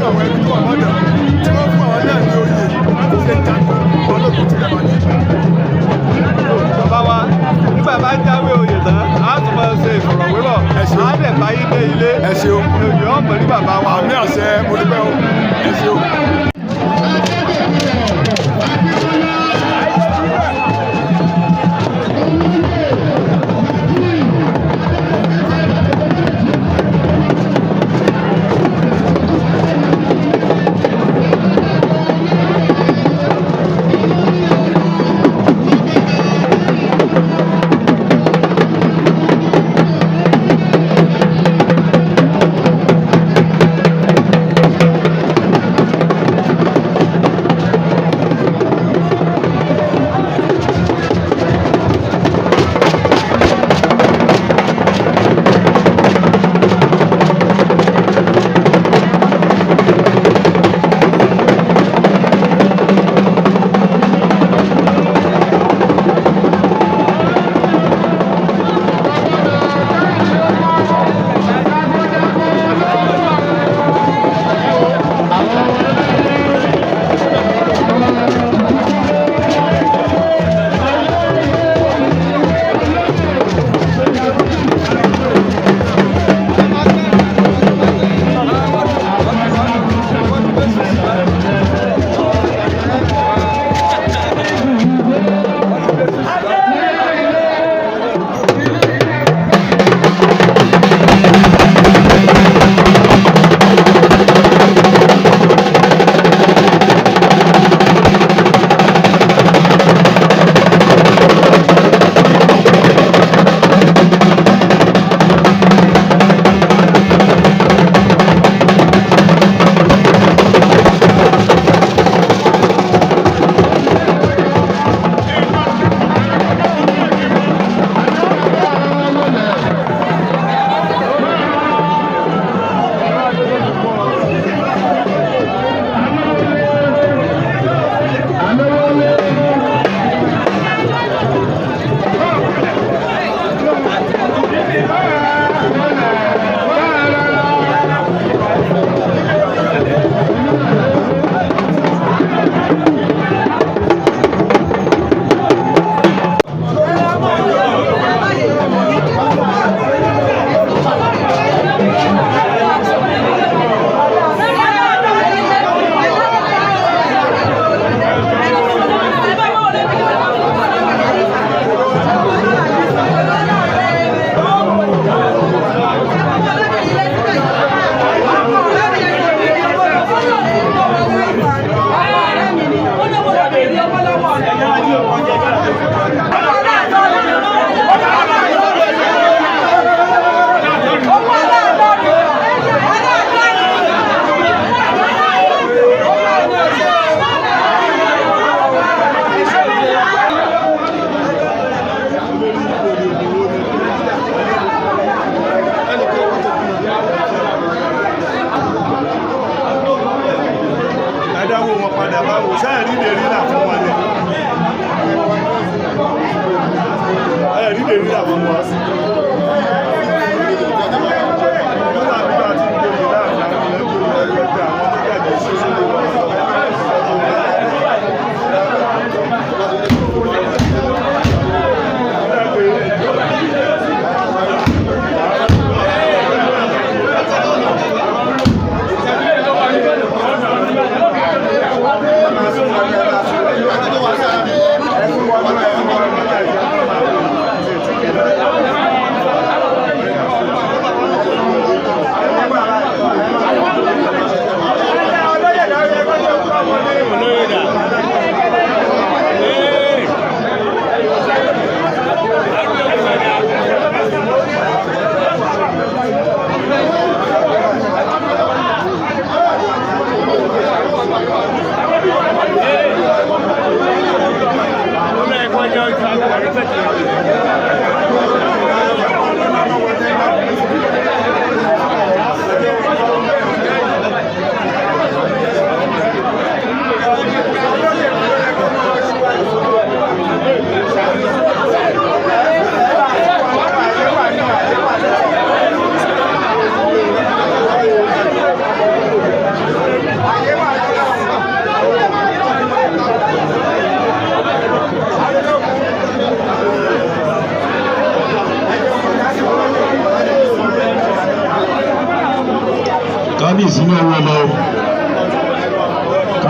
Àwọn ẹbí tó wà lọ́dọ̀ tí wọ́n fún àwọn náà ní oyè tí ṣe jagun balógun ti Ìbàdàn. Bàbá wa, nígbà bá jáwé oyè tán, á tún máa ṣe ìfọ̀rọ̀wérọ̀. Ẹ ṣeun. Á dẹ̀ bá yín dé ilé. Ẹ ṣeun. Oyè ọ̀pẹ̀ ní bàbá wa. Àmín àṣẹ, mo dúpẹ́ o, ẹ ṣeun. Adáwó wọn padà báwo sáà rí lè rí là fún wa ni ẹ rí lè rí là fún wa. Nígbà tí a ti ń gbòòrò láàrin àwọn èèyàn gbòòrò ẹgbẹ́ àwọn onígbàgbé ṣoṣo lè wà.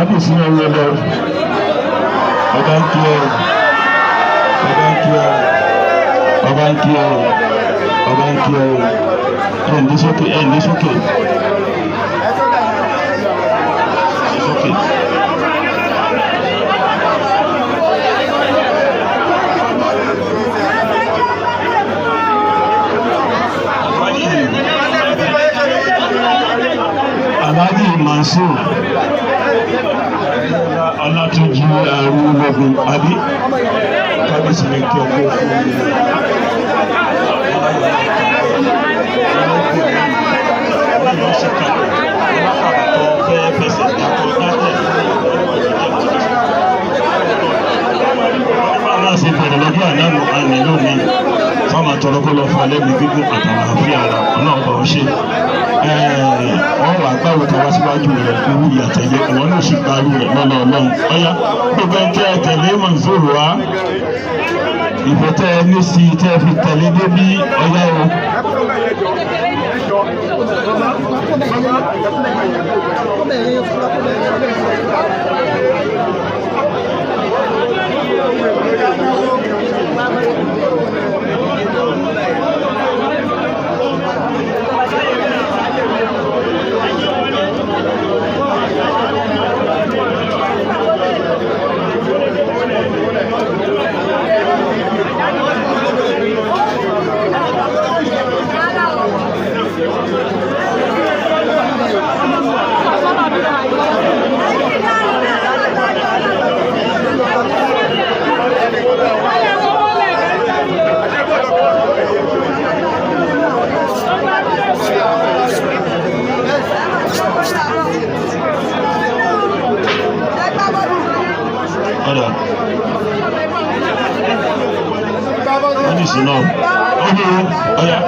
Kábíyèsí náà wọ lọ. Ọba ń kí ọ, ọba ń kí ọ, ọba ń kí ọ, ọba ń kí ọ. Ẹ̀ ní sókè, ẹ̀ ní sókè. Ní sókè. Alhaji Mansur Ọlátúnjí Arúgbógun àbí kábíyèsí ní kí ọkọ fún mi. Ṣe bẹ̀rẹ̀ lọ́jọ́ àná àná lónìí fáwọn àtọ̀rọ̀ kó lọ fún alẹ́ mi gígùn àtàwọn àfi ara ọlọ́run bá wọn ṣe. Wọ́n wà gbàwé kan wá síwájú rẹ̀ irú ìyàtẹ̀lé ìwọ náà sì gbarú rẹ̀ lọ́lọ́ ọlọ́run. Ọ̀yá, gbogbo ẹni tẹ́ ẹ tẹ̀lé Mansour wá, ìfẹ́ tẹ́ ẹ ní sí tẹ́ ẹ fi tẹ̀lé débí, ọ̀yá o. Ọ̀dà wọ́n ní ìsìn náà ó ní o, ọ̀yá.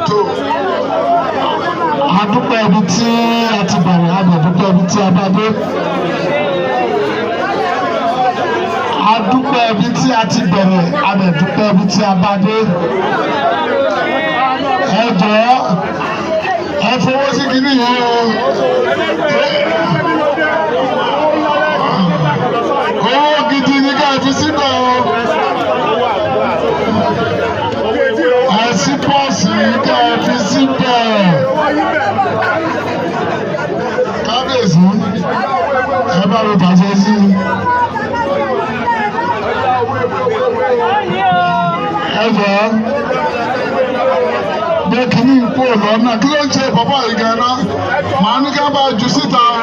Tó a dúpẹ́ ibi tí a ti bẹ̀rẹ̀, a dẹ̀ dúpẹ́ ibi tí a bá dé. A dúpẹ́ ibi tí a ti bẹ̀rẹ̀, a dẹ̀ dúpẹ́ ibi tí a bá dé. Ẹ jọ̀ọ́, ẹ fowó sí kinní yìí o. Owó gidi ni ká fi síbẹ̀ o. Ẹ sí pọ́ọ̀sì yìí ká fi síbẹ̀. Kábíyèsí, ẹ bá mi pàṣẹ sí i. Ẹ jọ̀ọ́, gbé kínní kú lọ́nà. Kí ló ń ṣe bàbá yìí gan-an? Màá ní ká bá jù síta o.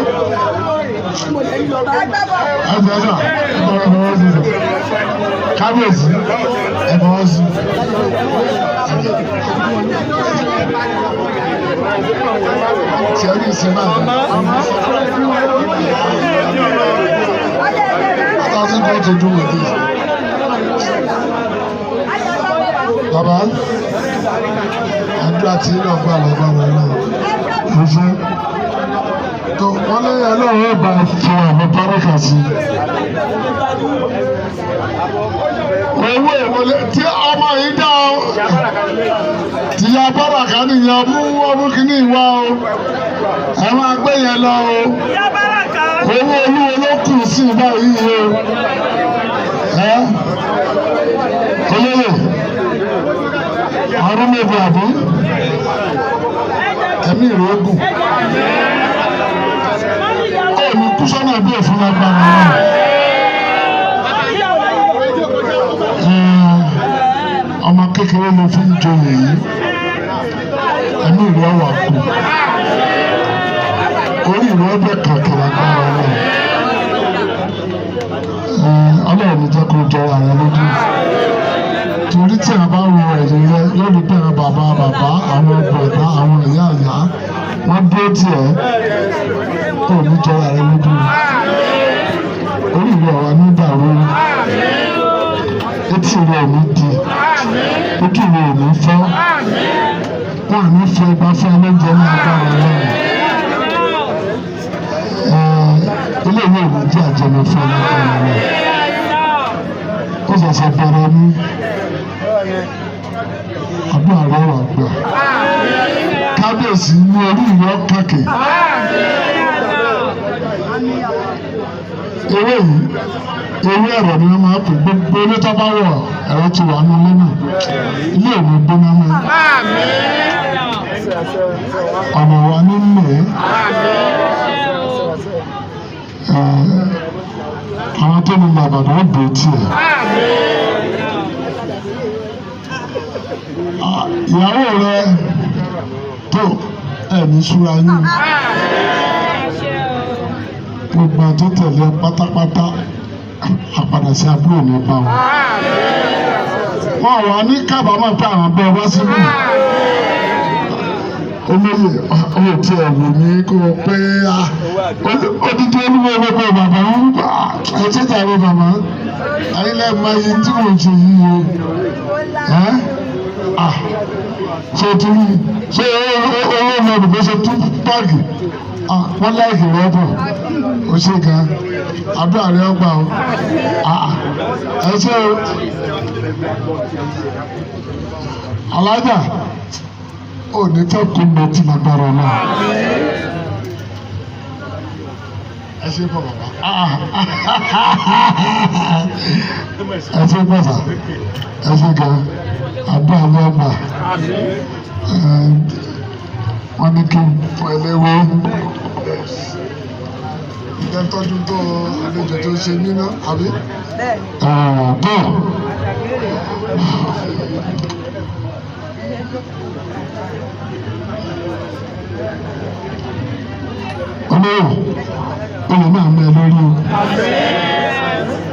Ẹ jọ̀ọ́ sà, ẹ bá mi fọwọ́ sí i. Kábíyèsí, ẹ fọwọ́ sí i. Tí ẹ ní ìsinmi náà. What has it got to do with this? Bàbá, àdúrà tí ń lọ gbà lágbára náà. Mo ṣe. Tó wọ́n lé Ọlọ́run ó bá fi àmì báràkà sí. Owó ìwọlé tí ọmọ yìí dá o. Tìyá báràkà nìyẹn, mú ọmú kìíní ìwá o. Ẹ máa gbé yẹn lọ o. Owó olúwo ló kù sí báyìí o. Ẹ olóyè ọdún méjì àbí ẹ̀mí rẹ̀ ogun. Ó ní kú sọ́nà bí òfin lágbára náà. Ẹ, ọmọ kékeré ló fi ń joyè yìí, ẹ̀mí rẹ̀ wà kú. Orí rẹ̀ ọbẹ̀ kàkà lágbára náà. Ẹ, Ọlọ́run ní jẹ́ kó jọra rẹ lójú, torí tí a bá wo ẹ̀yìn rẹ yóò rí pé àwọn bàbá bàbá, àwọn bọ̀dá, àwọn ìyá ìyá, wọ́n dúró tiẹ̀. Kò ní jọra rẹ lójú. Orí rẹ ọ̀wà ní dàrú, etí rẹ ò ní di, ojú rẹ ò ní fọ́, wọn à ní fi ẹgbàá fún ẹ lóúnjẹ ní agbára náà. Ẹ eléyìí ò ní jẹ́ àjẹmọ́ fún ẹ lágbára náà. Ṣẹ̀ṣẹ̀ bẹ̀rẹ̀ ní àdúrà rẹ wà gbà. Kábíyèsí ní orí ìwọ kàkè. Ewé yìí, ewé ẹ̀rọ ni wọ́n máa ń pè. Gbogbo ilé tó bá wọ̀, ẹ̀rọ ti wà ní ilé náà. Ilé ò ní gbóná mọ́. Ọ̀nà wa ní mẹ́. Àwọn tó ní Ìbàdàn ó bò tiẹ̀. Ìyàwó rẹ tó ẹ̀mí súra yín, gbogbo àwọn tó tẹ̀lé ọ pátápátá, àpàdà sí àbúrò ní bá wọn. Wọn wà ní kábàámọ̀ pé àwọn bẹ́ẹ̀ wá síbí. Olóyè ó ti ẹ̀ wù mí kó o pé odidi olúwo gbogbo bàbá ń gbà ẹ ṣe tàbí bàbá ayílẹ̀ máa yí tí mò ń ṣe yìí o. Ẹ́ ṣe tún ṣe owó lọ́dún bó ṣe tún páàkì wọ́n láìkì rẹ̀ bọ̀ ó ṣe gan àdúrà rẹ̀ ọgbà o. Ẹ ṣe o, alájà ò ní fẹ́ kó mọ tí lágbára náà. Ẹ ṣe bọ̀ bàbá, ẹ ṣe bàbá, ẹ ṣe gan, àdúrà rẹ̀ ọgbà. Wọ́n ní kí n fún ẹ léwé ìjẹ́ tọ́jú tó àlejò tó ṣe mí náà àbí. Tó olóyè, olè náà mẹ́ lórí o.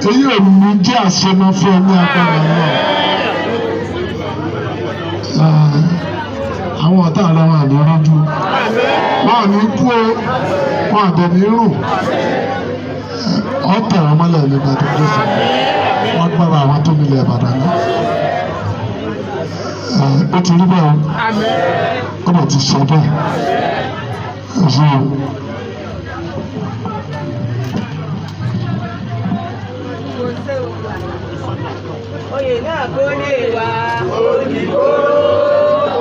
Èyí ò ní jẹ́ àṣemọ́ fún ẹ ní agbára náà. Àwọn ọ̀tá rẹ̀ wà ní rọ́jú, wọn ò ní kú o, wọn àbẹ̀ ní rùn. Ọ̀tẹ̀ wọn mọ́lẹ̀ nígbà tó dé sí wọn gbára àwọn tó nílẹ̀ Ìbàdàn náà. Ó ti rí bẹ́ẹ̀ o, ó bẹ̀ ti sọ bẹ́ẹ̀. Ẹ ṣé o. Oyè náà kò lè wá. Òdìbò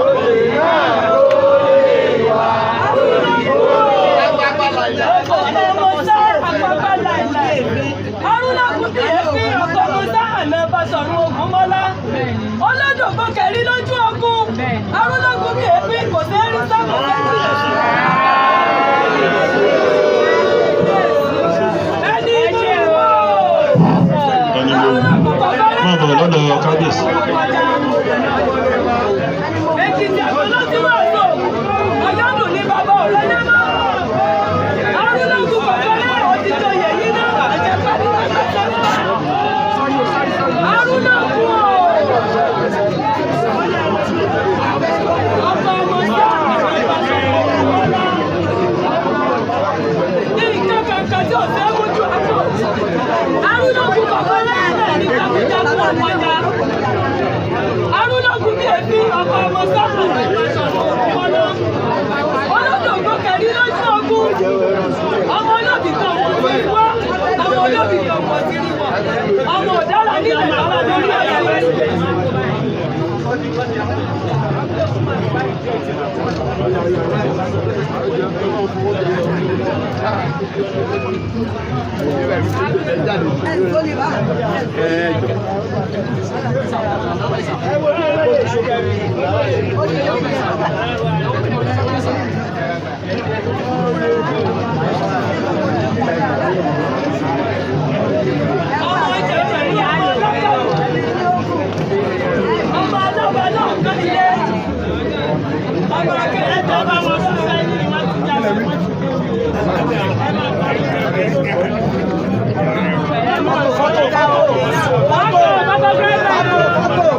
oyè náà kò lè wá. Òdìbò. Ọkọ̀ Musa àpapọ̀ láìláì. Haruna Kuti èéfín ọkọ̀ Musa àná Basọ̀run Ògúnmọ́lá. Olódògbò kẹrí lójú ogun. Haruna Kuti èéfín kò sí rí sábà lẹ́jìnà sí. Ẹni inú ìwò. Ẹni ló máa bọ̀ lọ́dọ̀ kábíyèsí. Èkìtì àgbọ̀lọ́ tí wọ́n sọ, ọ̀yọ́dún ní bàbá ọ̀rẹ́ lẹ́mọ́. Arúgbó kọ̀ọ̀kan náà òtítọ́ yẹ̀yí náà àjẹpẹ́ ní bàbá. Arúgbó ọkọ̀ ọmọ sáà ní nǹkan kankan tí ò fẹ́ mójú àpò. Arúgbó kọ̀ọ̀kan náà ní takuntakun ọ̀pọ̀jà. Arúgbó bí èéfín ọkọ̀ ọmọ sáà ọ̀pọ̀lọ́. Olódògbò kẹ̀rí lójú ogun. Ọmọ olóbì kan wọ́n ti wá. Ọmọ olóbì kan wọ́n ti rí wọ̀. Ọmọ ọ̀dára nílẹ̀ bàbá lórí ẹ̀rọ. Ọmọ ìjẹ̀bú ní àwọn ọlọ́kọ̀. Ọmọ ọlọ́ba náà kọ́ ilé. Ọmọ akẹ́kọ̀ọ́ tó bá wọn sọ sẹ́yìn wọ́n ti já sí wọ́n ti Fọ́tò, fọ́tò, fọ́tò.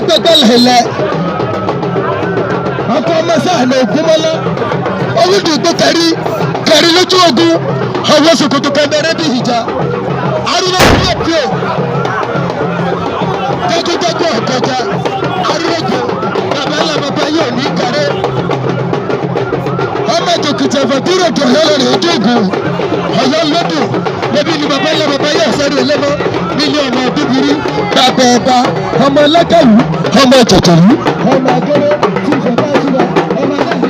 Ẹgbẹgbẹ lẹlẹ ọkọ ọmọọsẹ àná Ògúnmọ́lá olùdìgbò kẹrí kẹrí lójú ogun, ọwọ́ ṣòkòtò kẹmẹrẹ bí ìjà arúgbó píọ̀píọ̀ jẹjẹjẹjẹ ọ̀kọ̀jà arúgbó bàbá ńlá bàbá yóò ní kẹrẹ ọmọ jòkìtì ẹ̀fọ̀ dúró dùn ọ̀yọ́ lórí ojú ogun ọ̀yọ́ lódò lẹ́bí ni bàbá ńlá bàbá yóò sẹ́rí ẹlẹ́mọ́ nílé ọmọ búburú bàbá ọba ọmọ ẹlẹ́kẹ̀wù ọmọ jọ̀jọ̀lú ọmọ agẹ́rẹ́ tí ìfọ̀bá ìtura ọmọ aláìní.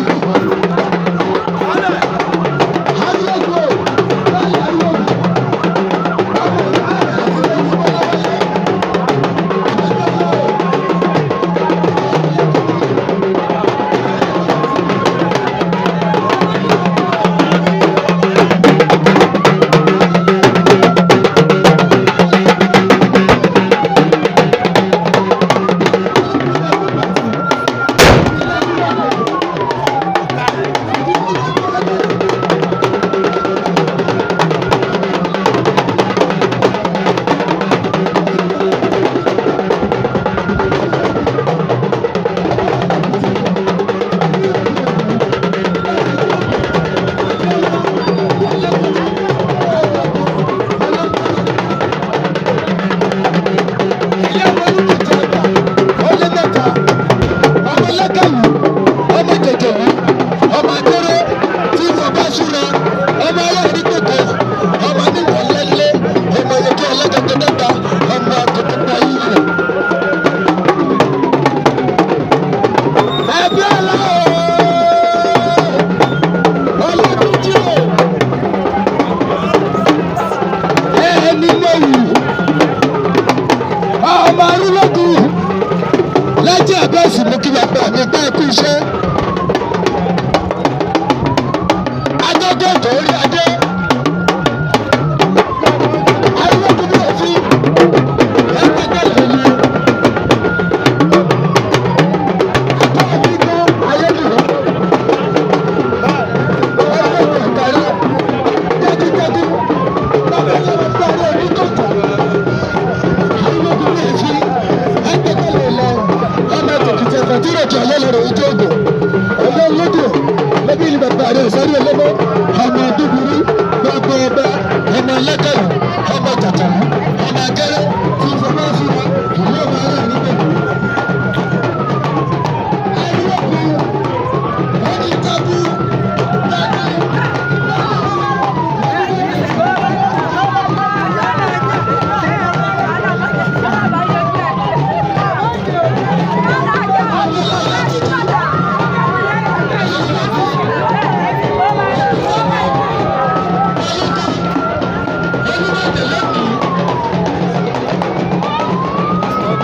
Ọmọ arúgbó Lájí Abbas, mú kí bàbá mi bá kú iṣẹ́. Adájọ́ tó rí adé. Arúgbó bí òfin ẹgbẹ́gbẹ́ lẹ́yìn. Àtọ́wọ́ gbọ́ ayélujára. Arúgbó kàrí dájúdájú. Bàbá yẹn bá rí onítọ̀tọ̀. Arúgbó bí òfin ẹgbẹ́gbẹ́ lẹ́yìn ọmọ tòkìtì ẹ̀fọ́ tí ròjò ọ̀yọ́ lọ́rọ̀ ojú ògùn ọ̀yọ́ lódò lẹ́bí ni bàbá rẹ̀ sáré ọlọ́mọ ọmọ dúburú gbogbo ọba ọmọ ẹlẹ́kẹ̀rù ọmọ jàjàrú ọmọ agẹ́rẹ́ tí fọwọ́ fún wa ìlú ọmọ ara níbẹ̀.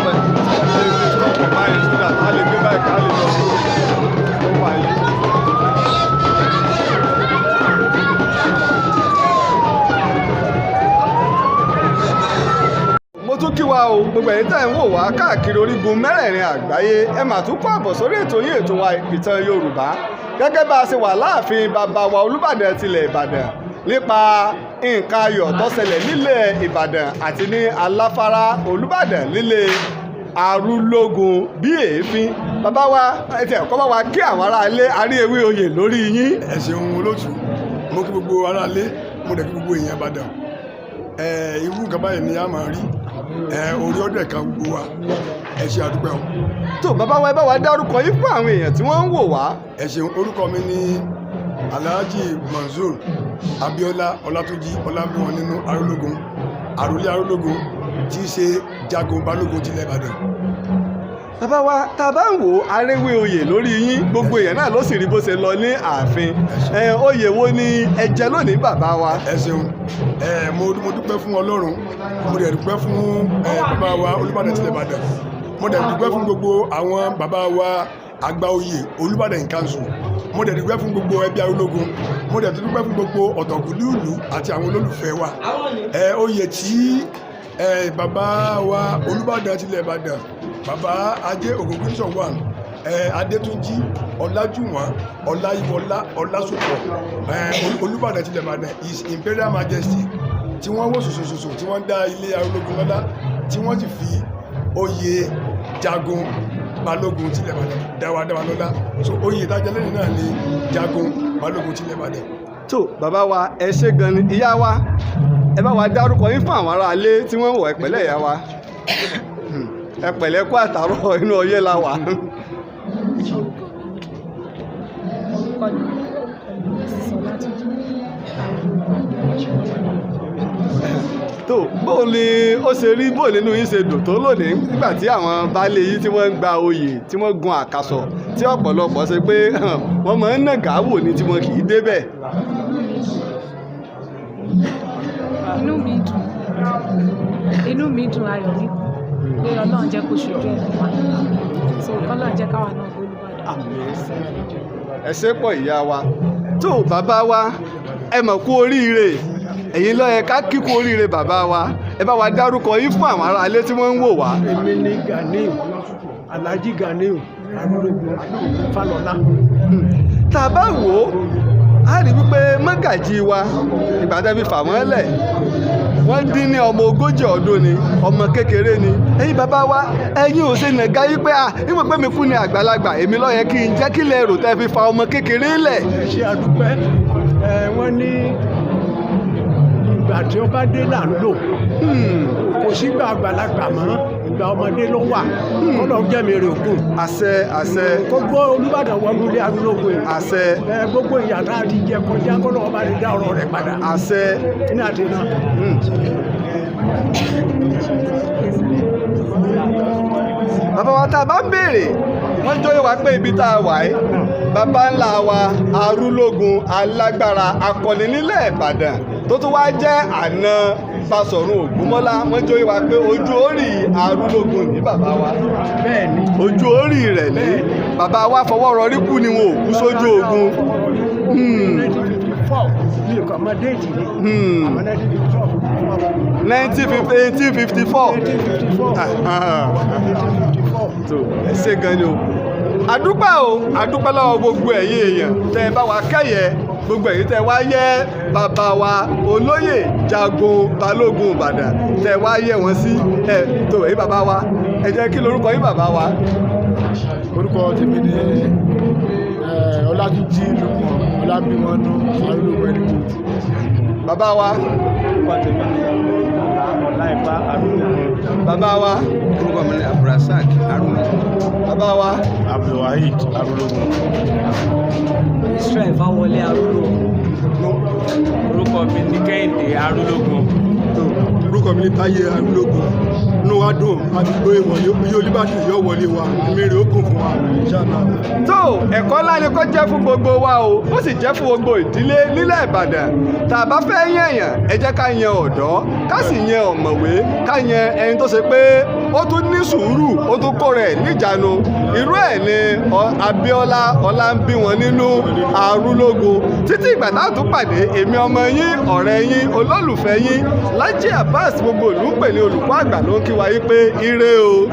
Stop it báyìí so that a lè gbé báyìí ká lè lọ sí ó wà yìí. Mo tún kí wa o, gbogbo ẹ̀yin tẹ́ ń wò wá káàkiri orígun mẹ́rẹ̀ẹ̀rin àgbáyé, ẹ mà tún kó àbọ̀ sórí ètò yín, ètò wa, Ìtàn Yorùbá. Gẹ́gẹ́ bá a ṣe wà láàfin bàbá wa Olúbàdàn tilẹ̀ Ìbàdàn nípa nǹkan ayọ̀ tó ṣẹlẹ̀ nílẹ̀ Ìbàdàn àti ní Aláfárá Olúbàdàn nílé Arúlógún bí èéfín. Bàbá wa, ẹ tiẹ̀ kọ́ bá wa kí àwọn ará ilé, arí ewé oyè lórí yín. Ẹ ṣeun olóòtú. Mo kí gbogbo aráalé, mo dẹ̀ kí gbogbo èèyàn Ìbàdàn. Ẹ irú nǹkan báyìí ni a máa rí ẹ orí ọdẹ kan gbogbo wa. Ẹ ṣe, àdúpẹ́ o. Tó bàbá wa, ẹ bá wa dárúkọ yín fún àwọn èèyàn tí wọ́n ń wò wá. Ẹ ṣeun. Orúkọ mi ni Alhaji Mansour Abiola Ọlátúnjí Ọlábíwọn nínú Arúlógún, àròlé Arúlógún, tí í ṣe Jagun Balógun tilẹ̀ Ìbàdàn. Bàbá wa, tá a bá ń wò ó, aréwé oyè lórí yín, gbogbo èèyàn náà ló sì rí bó ṣe lọ ní ààfin. Ẹ oyè wo ni ẹ jẹ lónìí, bàbá wa? Ẹ ṣeun. Ẹ mo dúpẹ́ fún Ọlọ́run, mo dẹ̀ dúpẹ́ fún ẹ bàbá wa Olúbàdàn tilẹ̀ Ìbàdàn, mo dẹ̀ dúpẹ́ fún gbogbo àwọn bàbá wa àgbà oyè Olúbàdàn council, mo dẹ̀ dúpẹ́ fún gbogbo ẹbí Arúlógún, mo dẹ̀ dúpẹ́ fún gbogbo ọ̀tọ̀kùlúùlù àti àwọn olólùfẹ́ wa. Ẹ oyè tí ẹ bàbá wa Olúbàdàn tilẹ̀ Ìbàdàn, bàbá Ajé Ògúngúnnísọ̀ one, ẹ Adétúnjì Ọlájúwọ̀n Ọláyíwọlá Ọlásùpọ̀, ẹ Olúbàdàn tilẹ̀ Ìbàdàn, His Imperial Majesty, tí wọ́n wò sòsòsòsò tí wọ́n dá ilé Arúlógún lọ́lá, tí wọ́n sì fi oyè Jagun Balógun tilẹ̀ Ìbàdàn dáwà lọ́lá. So oyè ìtajà lẹ́yìn náà ni Jagun Balógun tilẹ̀ Ìbàdàn. Tó bàbá wa, ẹ ṣé gan ni. Ìyá wa, ẹ bá wa dárúkọ yín fún àwọn aráalé tí wọ́n ń wọ̀. Ẹ pẹ̀lẹ́ ìyá wa, ẹ pẹ̀lẹ́, kú àtàrọ̀, inú ọyẹ́ la wà. Orúkọ mi Ọlátúnjí. Tó bóun ni ó ṣe rí, bóun nínú yín ṣe dùn tó lónìí nígbà tí àwọn baálé yìí tí wọ́n ń gba oyè, tí wọ́n gun àkàsọ̀, tí ọ̀pọ̀lọpọ̀ ṣe pé wọ́n máa ń nàgà wò ní tí wọn kì í débẹ̀? Inú mi dùn, inú mi dùn, ayọ̀ mi kún pé Ọlọ́run jẹ́ kó ṣojú ẹ̀mí wa, so kọ́lọ́run jẹ́ káwa náà gbólúbàdàn. Ẹ ṣé pọ̀, ìyá wa. Tó bàbá wa, ẹ mọ̀ kú oríire. Ẹ̀yin ló yẹ ká kíkú oríire. Bàbá wa, ẹ bá wa dárúkọ yín fún àwọn aráalé tí wọ́n ń wò wá. Èmi ni Ganiu, Alhaji Ganiu Arúlógún Fálọlá. Tá a bá wò ó, a rí wípé mọ́gàjí wa, ìgbà tẹ́ fi fà wọ́n lẹ̀, wọ́n dín ní ọmọ 40 ọdún ni, ọmọ kékeré ni. Ẹ̀yin bàbá wa, ẹ̀yin ò ṣe nàga yí pé à ìwọ̀n pé mi kú ni àgbàlagbà, èmi ló yẹ kí n jẹ́, kí lẹ rò tẹ́ fi fa ọmọ kékeré lẹ̀? Ẹ ṣe, àdúpẹ́. Ẹ wọ́n ní ìgbà tí ó bá dé là ń lò. Kò sígbà àgbàlagbà mọ́, ìgbà ọmọdé ló wà. Kọ́lọ̀ jẹ́ mi rè ògùn. Àṣẹ, àṣẹ. Kó gbọ́ Olúbàdàn wọnú ilé Arúlógún yìí. Àṣẹ. Ẹ gbogbo ìyà tá a ti jẹ kọjá, kọ́lọ̀ ọba ti dá ọ̀rọ̀ rẹ̀ padà. Àṣẹ. Ní àti náà. Bàbá wa, tá a bá ń béèrè, wọ́n jọ yé wa pé ibi tá a wà yìí, bàbá ńlá wa Arúlógún, alágbára akọni nílẹ̀ Ìbàdàn, tó tún wá jẹ́ àna Basọ̀run Ògúnmọ́lá, wọ́n jọ yé wa pé ojú orí Arúlógún ní bàbá wa. Bẹ́ẹ̀ni. Ojú orí rẹ̀ ní bàbá wa fọwọ́ rọrí kú ni, wọn ò kú sójú ogun. 1954 ní nǹkan ọmọ déètì ni. Àmọ́ 1954. 1854. 1854. 1854. Tó ẹ ṣé gan ni o, àdúpẹ́ o, àdúpẹ́ lọ́wọ́ gbogbo ẹ̀yin èèyàn tẹ́ ẹ bá wa kẹ́yẹ, gbogbo ẹ̀yin tẹ́ ẹ wá yẹ bàbá wa olóyè Jagun Balógun Ìbàdàn, tẹ́ ẹ wá yẹ wọ́n sí. Ẹ tó ẹ̀yin bàbá wa, ẹ jẹ́ kí lorúkọ yín, bàbá wa? Orúkọ tèmi ni Ọlátúnjí Lukman Ọlábímọnú Arúlógún ẹni. Bàbá wa. Orúkọ tèmi ni Ọláìfá Arúlógún. Bàbá wa. Orúkọ mi ni Abdulrasaq Arúlógún. Bàbá wa. Abdulwaheed Arúlógún. Israel Fáwọlé Arúlógún. Orúkọ mi ni Kẹ́hìndé Arúlógún. Orúkọ mi ní Táyé Arúlógún. Inú wa dùn àdúgbò ìwọlé iye Olúbàdàn yóò wọlé wa, ẹ̀mí rẹ̀ ó kún fún wa inshallah. Tó ẹ̀kọ́ ńlá ni kó jẹ́ fún gbogbo wa o, ó sì jẹ́ fún gbogbo ìdílé nílẹ̀ Ìbàdàn. Tá a bá fẹ́ yẹ̀yàn, ẹ jẹ́ ká yan ọ̀dọ́, ká sì yan ọ̀mọ̀wé, ká yan ẹni tó ṣe pé ó tún ní sùúrù, ó tún kó rẹ̀ níjànú. Irú ẹ̀ ni Abíọ́lá Ọláńbíwọn nínú Arúlógún. Títí ìgbà tá a tún pàdé, èmi ọmọ yín, ọ̀rẹ́ yín, olólùfẹ́ yín, Lájí Abbas, gbogbo ìlú ń pè ní olùkọ́ àgbà, ló ń kí wa yí pé ire o.